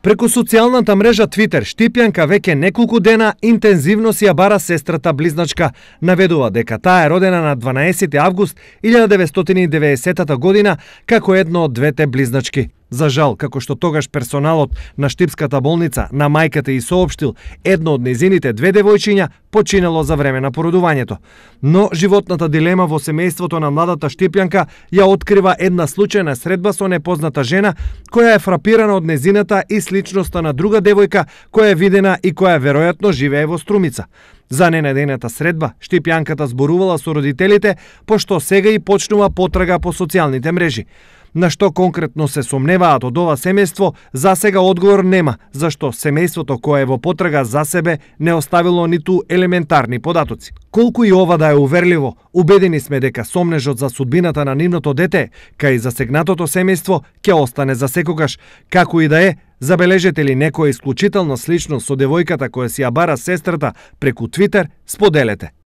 Преку социјалната мрежа Твитер, Штипјанка веќе неколку дена интензивно си ја бара сестрата близначка. Наведува дека таа е родена на 12 август 1990 година како едно од двете близначки. За жал, како што тогаш персоналот на Штипската болница на мајката и соопштил, едно од незините две девојчиња починало за време на породувањето. Но животната дилема во семејството на младата Штипјанка ја открива една случајна средба со непозната жена која е фрапирана од незината и сличноста на друга девојка која е видена и која веројатно живее во Струмица. За ненадејната средба, Штипјанката зборувала со родителите, пошто сега и почнува потрага по социјалните мрежи. На што конкретно се сомневаат од ова семејство, за сега одговор нема, зашто семејството кое е во потрага за себе не оставило ниту елементарни податоци. Колку и ова да е уверливо, убедени сме дека сомнежот за судбината на нивното дете, кај засегнатото семејство, ќе остане за секогаш. Како и да е, забележете ли некоја исклучителна сличност со девојката која си ја бара сестрата преку Твитер, споделете.